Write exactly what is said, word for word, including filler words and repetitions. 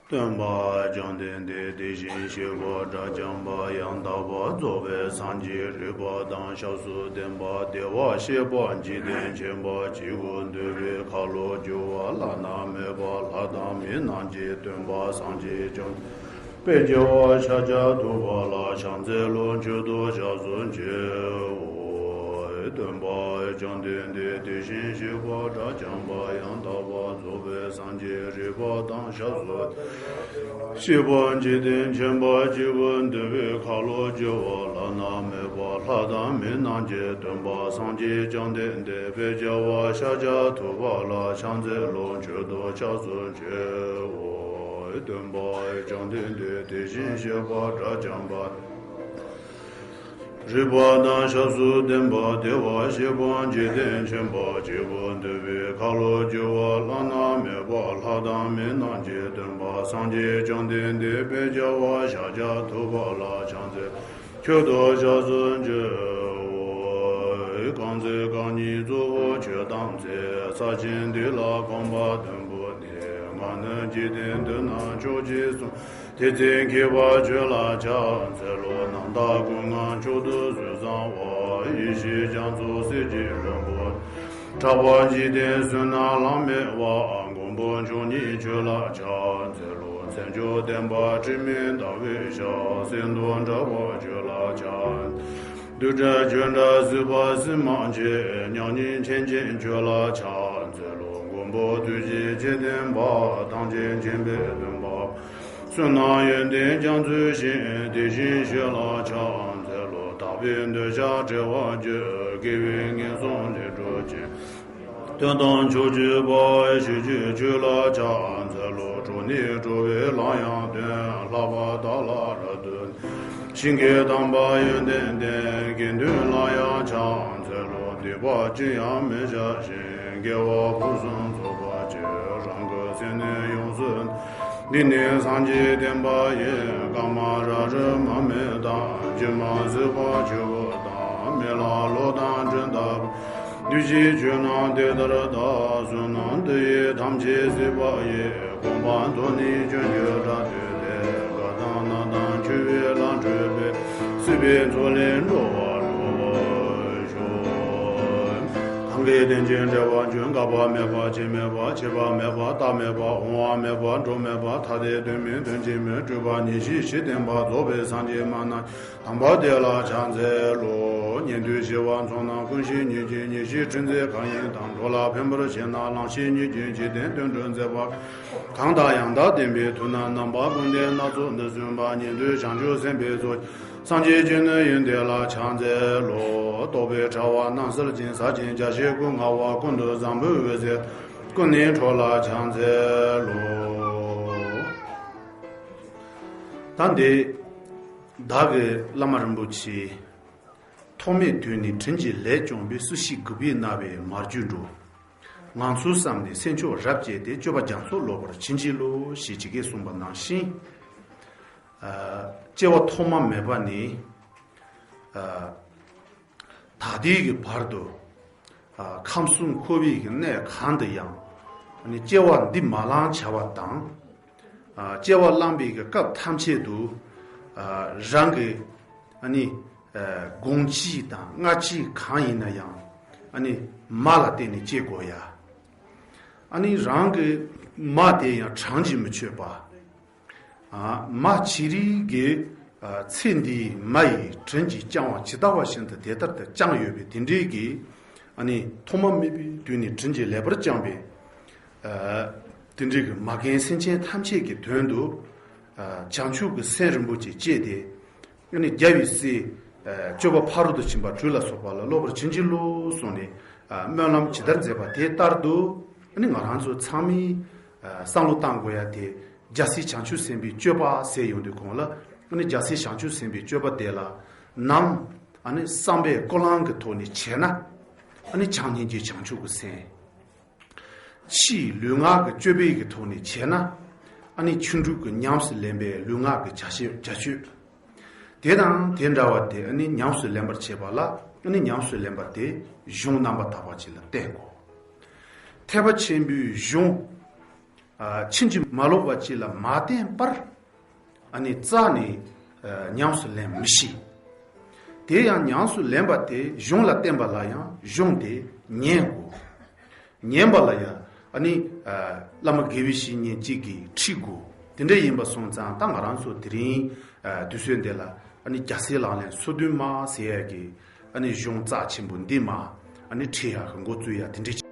སྟོན་པ་བཅོམ་ལྡན་འདས་དེ་བཞིན་གཤེགས་པ་དགྲ་བཅོམ་པ་ཡང་དག་པར་རྫོགས་པའི་སངས་རྒྱས་རིག་པ་དང་ཞབས་སུ་ལྡན་པ་བདེ་བར་གཤེགས་པ་འཇིག་རྟེན་ཁྱིམ་པ་བཅུ་པོ་འདུས་པའི་ཁ་ལོ་སྒྱུར་བ་བླ་ན་མེད་པ་ལྷ་དང་མི་རྣམས་ཀྱི་སྟོན་པ་སངས་རྒྱས་བཅོམ་ལྡན་འདས་དཔལ་རྒྱལ་བ་ཤཱཀྱ་ཐུབ་པ་ལ་ཕྱག་འཚལ་ལོ། མཆོད་དོ་ཞབས་སུ་མཆིའོ། སྟོན་པ་བཅོམ་ལྡན་འདས་དེ་བཞིན་གཤེགས་པ་དགྲ་བཅོམ་པ་ཡང་དག་པར་རྫོགས་པའི་སངས་རྒྱས་རིག་པ་དང་ཞབས་སུ་གཤེགས་པ་འཇིག་རྟེན་ཁྱིམ་པ་བཅུ་པོ་འདུས་པའི་ཁ་ལོ་སྒྱུར་བ་བླ་ན་མེད་པ་ལྷ་དང་མི་རྣམས་ཀྱི་སྟོན་པ་སངས་རྒྱས་བཅོམ་ལྡན་འདས་དཔལ་རྒྱལ་བ་ཤཱཀྱ་ཐུབ་པ་ལ་ཕྱག་འཚལ་ལོ། མཆོད་དོ་ཞབས་སུ་མཆིའོ། སྟོན་པ་བཅོམ་ལྡན་འདས་དེ་བཞིན་གཤེགས་པ་དགྲ་བཅོམ་པ་རིག་པ་དང་ཞབས་སུ་ལྡན་པ་བདེ་བར་གཤེགས་པ་འཇིག་རྟེན་ཁྱིམ་པ་བཅུ་པོ་འདུས་པའི་ཁ་ལོ་སྒྱུར་བ་བླ་ན་མེད་པ་ལྷ་དང་མི་རྣམས་ཀྱི་སྟོན་པ་སངས་རྒྱས་བཅོམ་ལྡན་འདས་དཔལ་རྒྱལ་བ་ཤཱཀྱ་ཐུབ་པ་ལ་ཕྱག་འཚལ། མཆོད་དོ་ཞབས་སུ་མཆིའོ། རྐང་རྩེ་རྐང་གཉིས་གཙོ་བོ་ཆོས་ཐམས་ཅད་ས་ཆེན་འདི་ལ་གོམ་པ་བདུན་བོར་ནས། ང་ནི་འཇིག་རྟེན་མདུན་ན་ཕྱོགས་བཅུའི་གསུང་། དེ་ཚེ་མཁས་པ་ཁྱོད་ལ་ཕྱག་འཚལ་ལོ། རྣམ་དག་ཀུན་ལྔ་མཆོག་ཏུ་བཟོད་བཟང་བ། ཡེ་ཤེས་རྒྱ་མཚོ་གསེར་གྱི་རི་བོ། གྲགས་པ་འཇིག་རྟེན་བསོད་ནམས་བླ་མེད་པ། མགོན་པོ་མཆོག་བརྙེས་ཁྱོད་ལ་ཕྱག་འཚལ་ལོ། མཚན་མཆོག་ལྡན་པ་དྲི་མེད་ཟླ་བའི་ཞགས། གསེར་མདོག་འདྲ་བ་ཁྱོད་ལ་ཕྱག། རྡུལ་བྲལ་ཁྱོད་འདྲ་སྲིད་པ་སྲིད་མ་མཆིས། མྱ་ངན་ཆེན་ཆེན་ཁྱོད་ལ་ཕྱག་འཚལ་ལོ། མགོན་པོ་ཐུགས་རྗེ་ཆེ་ལྡན་པ། ཐམས་ཅད་མཁྱེན་པའི་སྟོན་པ། བསོད་ནམས་ཡོན་ཏན་རྒྱ་མཚོའི་ཞིང་། དེ་བཞིན་གཤེགས་ལ་ཕྱག་འཚལ་ལོ། དག་པའི་འདོད་ཆགས་བྲལ་བར་གྱུར། དགེ་བའི་ངན་སོང་ལས་གྲོལ་ཅིང་། དོན་དམ་ཕྱོགས་བཅུའི་དཔལ་ཞི་བྱེད་ཁྱོད་ལ་ཕྱག་འཚལ་ལོ། གྲོགས་ནི་གྲོགས་པོས་ལམ་ཡང་སྟོན། ལྷག་པར་བདག་ལ་རབ་ཏུ། ཞིང་གི་དམ་པ་ཡོན་ཏན་ལྡན། དགེ་འདུན་ལ་ཡང་ཕྱག་འཚལ་ལོ། སྡིག་པ་ཅི་ཡང་མི་བྱ་ཞིང་། དགེ་བ་ཕུན་སུམ་ཚོགས་པར་སྤྱད། རང་གི་སེམས་ནི་ཡོངས་སུ། འདི་ནི་སངས་རྒྱས་བསྟན་པ་ཡིན། བཀའ་མ་རབ་རིབ་མ་སྨད་དང་། རྗེས་མ་གཟིགས་པ་ཆོས་སྐུ་དང་། མི་ལ་ལོག་དང་འགྲན་ཟླ། འདུས་བྱས་ཆོས་རྣམས་དེ་ལྟར་བལྟ། བསོད་ནམས་འདི་ཡིས་ཐམས་ཅད་གཟིགས་པ་ཡི། གོ་འཕང་མཐོ་ནི་ཕྱིན་གྱུར་ཏོ། དེ་ལས་དགའ་དང་ན་དང་སྐྱོ་བའི་ལམ་བགྲོད་པའི། སྲིད་པའི་མཚོ་ལས་འགྲོ་བ་སྒྲོལ་བར་ཤོག། གང་གིས་དོན་ཆེན་འགྲེལ་བར་འབྱུང་། འགག་པ་མེད་པ། རྐྱེན་མེད་པ། ཆད་པ་མེད་པ། རྟག་མེད་པ། འོང་བ་མེད་པ། འགྲོ་མེད་པ། ཐ་དད་དོན་མིན་དོན་གཅིག་མིན། སྤྲོས་པ་ཉེར་ཞི་ཞི་བསྟན་པ། རྫོགས་པའི་སངས་རྒྱས་སྨྲ་ན། དམ་པ་དེ་ལ་ཕྱག་འཚལ་ལོ། ཉན་ཐོས་ཞི་བ་མཚོན་ན་ཀུན་ཤེས་ཉིད་ཀྱིས། ཉེར་ཞིའི་ཁྲིད་མཛད་གང་ཡིན་དང་། འགྲོ་ལ་ཕན་པར་བྱེད་ན་ལམ་ཤེས་ཉིད་ཀྱིས། འཇིག་རྟེན་དོན་སྒྲུབ་མཛད་པ་གང་དག་ཡང་དག་ལྡན་པའི་ཐུགས་ན། རྣམ་པ་ཀུན་ལྡན་སྣ་ཚོགས་འདི་གསུངས་པ། ཉན་ཐོས་བྱང་ཆུབ་སེམས་དཔའི་ཚོགས། སངས་རྒྱས་ཀྱི་ནི་ཡོན་ཏན་ལ་ཕྱག་འཚལ་ལོ། རྟོག་པའི་ཕྲ་བ་རྣམ་སེལ་ཅིང་། ཟག་བཅས་རྒྱ་ཆེར་ཀུན་མངའ་བ། ཀུན་ཏུ་བཟང་པོའི་འོད་ཟེར་ཀུན་ནས་འཕྲོ་ལ་ཕྱག་འཚལ་ལོ། ད་འདི་བདག་གི་བླ་མ་རིན་པོ་ཆེ་ཐོག་མེད་དུས་ནས་དྲིན་གྱིས་ལས་བསྐྱངས་པའི། སྲིད་ཞིའི་རྒུད་པས་མནར་བའི་མར་གྱུར་འགྲོ། ངང་ཚུལ་བསམ་ནས་སེམས་མཆོག་རབ་བསྐྱེད་དེ། སྤྱོད་པ་རྒྱ་མཚོར་ལོག་པར་ཕྱིན་ཅི་ལོག། ཞེས་ཅི་གས་གསུངས་པ་ནང་བཞིན། ཨ། སྐྱེ་བ་ཐོག་མ་མེད་པ་ནས། ཨ། ད་ལྟའི་གི་བར་དུ། ཨ། ཁམས་གསུམ་འཁོར་བའི་གི་གནས་གང་དུ་ཡང་། ཨ་ནི་སྐྱེ་བ་འདི་མ་བླངས་བྱ་བ་དང་། ཨ། སྐྱེ་བ་བླངས་པའི་གི་སྐབས་ཐམས་ཅད་དུ། ཨ། རང་གི། ཨ་ནི། ཨ། དགོངས་གཅིག་དང་སྔ་ཕྱི་གང་ཡིན་ན་ཡང་། ཨ་ནི་མ་ལ་བརྟེན་ནས་སྐྱེ་དགོས་ཡ། ཨ་ནི་རང་གི་མ་དེ་ཡང་གྲངས་ཀྱིས་མི་ཆོད་པ། ཨ། མ་བྱི་རིལ་གྱི། ཨ། ཚེ་འདིའི་མ་ཡི་དྲིན་གྱིས་བསྐྱངས་པ་ཇི་ལྟ་བ་བཞིན་དུ་དེ་ལྟར་དུ་བསྐྱངས་ཡོད་པའི་དེ་འདྲའི་གི། ཨ་ནི་ཐོག་མ་མེད་པའི་དུས་ནས་དྲིན་གྱིས་ལེགས་པར་བསྐྱངས་པའི། ཨ། དེ་འདྲའི་གི་མ་རྒན་སེམས་ཅན་ཐམས་ཅད་ཀྱི་དོན་དུ། ཨ། བྱང་ཆུབ་ཀྱི་སེམས་རིན་པོ་ཆེ་བསྐྱེད་དེ། ཨ་ནི་རྒྱལ་བའི་སྲས། ཨ། སྤྱོད་པ་ཕ་རོལ་ཏུ་ཕྱིན་པ་དྲུག་ལ་སོགས་པ་ལ་སློབ་པར་བྱིན་གྱིས་རློབས་གསུངས་ནས། ཨ། སྨོན་ལམ་ཇི་ལྟར་མཛད་པ་དེ་ལྟར་དུ། ཨ་ནི་ང་རང་ཚོ་ཚང་མས། ཨ། བསམ་བློ་བཏང་དགོས་ཡ་དེ། རྒྱལ་སྲས་བྱང་ཆུབ་སེམས་དཔའི་སྤྱོད་པ་ཟེར་ཡོང་དུས་གོང་ལ། ཨ་ནི་རྒྱལ་སྲས་བྱང་ཆུབ་སེམས་དཔའི་སྤྱོད་པ་དེ་ལ་ནམ། ཨ་ནི་བསམ་པའི་ཀུན་སློང་གི་ཐོག་ནས་བྱས་ན། ཨ་ནི་བྱམས་སྙིང་རྗེ་བྱང་ཆུབ་ཀྱི་སེམས། ཕྱིའི་ལུས་ངག་གི་སྤྱོད་པའི་གི་ཐོག་ནས་བྱས་ན། ཨ་ནི་ཆོས་དྲུག་གི་ཉམས་སུ་ལེན་པའི་ལུས་ངག་གི་བྱ་སྤྱོད་བྱ་སྤྱོད། དེ་དང་དེ་འདྲ་བ་དེ་ཨ་ནི་ཉམས་སུ་ལེན་པར་བྱེད་པ་ལ། ཨ་ནི་ཉམས་སུ་ལེན་པ་དེ་གཞུང་རྣམ་པར་དག་པ་ཅིག་ལ་བརྟེན་དགོས། ཐེག་པ་ཆེན་པོའི་གཞུང་ ཕྱིན་ཅི་མ་ལོག་པ་ཅིག་ལ་མ་བརྟེན་པར། ཨ་ནི་རྩ་ནས་ཉམས་སུ་ལེན་མི་ཤེས། དེ་ཡང་ཉམས་སུ་ལེན་པ་དེ་གཞུང་ལ་བརྟེན་པ་ལ་ཡང་གཞུང་དེ་ཉན་དགོས། ཉན་པ་ལ་ཡང་ཨ་ནི་བླ་མ་དགེ་བའི་བཤེས་གཉེན་གཅིག་གིས་ཁྲིད་དགོས། དེ་འདྲ་ཡིན་པ་སོང་ཙང་ད་ང་རང་ཚོ་དེ་རིང་དུས་ཚོད་འདི་ལ་ཨ་ནི་རྒྱལ་སྲས་ལག་ལེན་སོ་བདུན་མ་ཟེར་ཡ་གི་ཨ་ནི་གཞུང་རྩ་ཆེན་པོ་འདི་མ་ཨ་ནི་ཁྲིད་ཡ་གི་འགོ་བཙུགས་ཡ་དེ་འདྲ།